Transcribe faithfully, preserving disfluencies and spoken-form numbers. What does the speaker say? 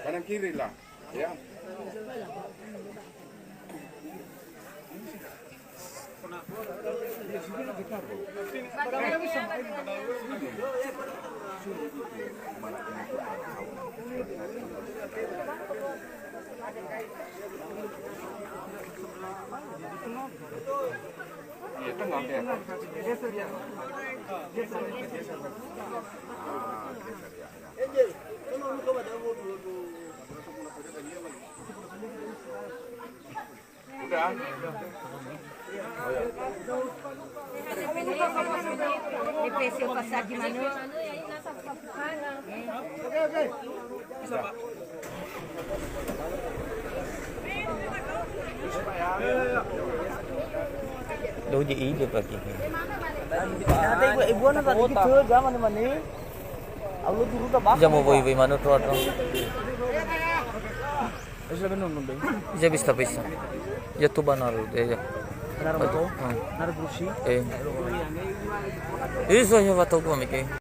Kanan kiri lah, ya. Iya, tengah, ya. Udah. Doje ide pagi. Ada ibu, ibu anak tadi gitu, zaman mana? Aku dulu tak. Jam apa ibu mana tuh? Bisa benar, benar. Bisa, bisa, bisa. Ya tuh benar, ya, ya. Benar, betul. Hmm. Benar, berusi. Eh. Ini saya tahu kami ke.